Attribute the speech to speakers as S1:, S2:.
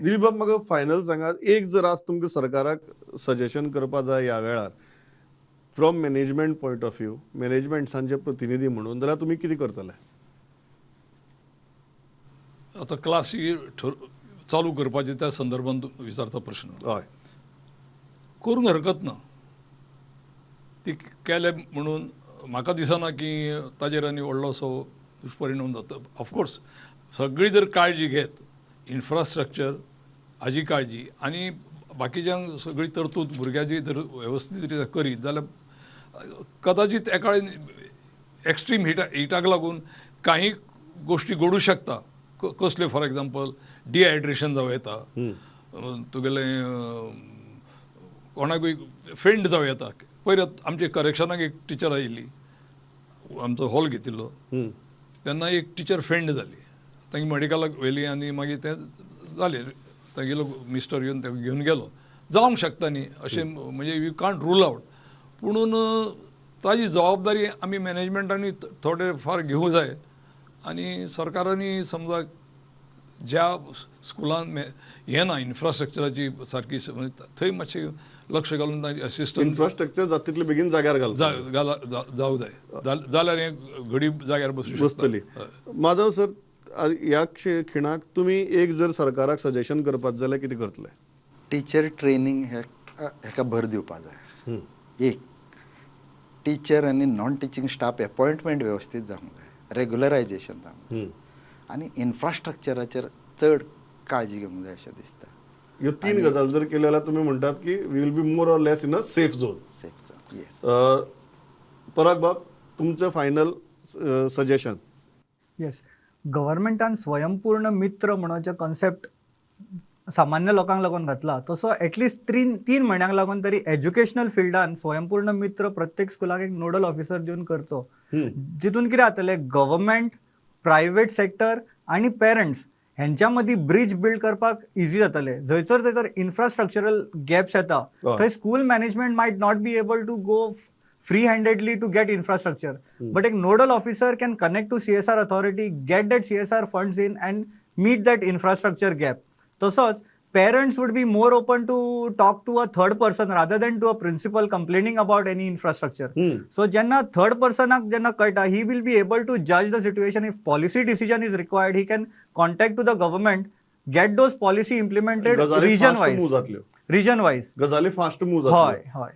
S1: दिलीप बाब, म्हाका फायनल सांगात, एक जर आज तुमकां सरकाराक सजेशन करपा जाय ह्या वेळार from management point of view, मॅनेजमेंट्सांचे प्रतिनिधी म्हणून, जाल्यार तुमी कितें करतले?
S2: आतां क्लासी चालू करपाचे त्या संदर्भात विचारता प्रश्न.
S1: हय,
S2: करूंक हरकत ना, ती केले म्हणून म्हाका दिसना की ताजेर आनी व्हडलो असो दुश्परिणाम जाता. ऑफकोर्स सगळी जर काळजी घेत, इन्फ्रास्ट्रक्चर हाजी काळजी आनी बाकीच्यांक सगळी तरतूद भुरग्याची जर वेवस्थीत रित्या करीत जाल्यार कदाचित एका एक्स्ट्रीम हिटाक लागून काही गोश्टी घडूं शकता. कसल्यो, फॉर एग्जाम्पल डिहायड्रेशन जावं येता, तुगेलें कोणाकूय फेंट जावं येता. पयर आमचे करेक्शनाक एक टिचर आयिल्ली, आमचो हॉल घेतिल्लो तेन्ना एक टिचर फेंट जाली, तांगे मेडिकलाक व्हेली आनी मागीर तें जालें, तागेलो मिस्टर येवन ताका घेवन गेलो. जावंक शकता न्ही अशें, म्हणजे you can't rule out. पुणून ताजी जबाबदारी आमी मॅनेजमेंटांनी थोडे फार घेवंक जाय आनी सरकारांनी समजा ज्या स्कुलान हें ना इन्फ्रास्ट्रक्चराची सारकी थंय मातशें लक्ष घालून तांची असिस्टंट
S1: इन्फ्रास्ट्रक्चर जाता तितले बेगीन जाग्यार घालपाक
S2: जावं जाय, जाल्यार हें घडी जाग्यार बसूं
S1: बसतली. माधव सर, ह्या खिणाक तुमी एक जर सरकाराक सजेशन करपाक जाल्यार कितें करतले?
S3: टिचर ट्रेनींग हेका भर दिवपा जाय. एक टिचर आनी नॉन टिचींग स्टाफ एपॉयंटमेंट वेवस्थीत जावंक जाय, रेगुलरायजेशन जावंक जाय आनी इन्फ्रास्ट्रक्चराचेर चड काळजी घेवंक जाय अशें दिसता.
S1: ह्यो तीन गजाल जर केल्यो जाल्यार तुमी म्हणटात की we will be more or less in a safe zone.
S3: Safe zone, yes.
S1: Parag बाब, तुमचें फायनल सजेशन?
S4: येस, गव्हर्मेंटान स्वयंपूर्ण मित्र म्हणून कॉन्सेप्ट सामान्य लोकांक लागून घातला, तसो एटलिस्ट 3 म्हयन्यांक लागून तरी एज्युकेशनल फिल्डान स्वयंपूर्ण मित्र प्रत्येक स्कुलाक एक नोडल ऑफिसर दिवन करचो, जितून कितें जातलें, गव्हर्मेंट, प्रायवेट सेक्टर आनी पेरंट्स हेंच्या मदीं ब्रिज बिल्ड करपाक इजी जातलें. जंयसर जंयसर इन्फ्रास्ट्रक्चरल गॅप्स येता थंय school management might not be able to go free handedly to get infrastructure, but एक nodal officer can connect to CSR authority, get that CSR funds in and meet that infrastructure gap. तसोच parents would be more open to talk to a third person rather than to a principal complaining about any infrastructure. So jenna third person ak jenna kalta, he will be able to judge the situation. If policy decision is required, he can contact to the government, get those policy implemented region wise. Region wise.
S1: Gazali fast move
S4: जातल्यो. Hoy hoy.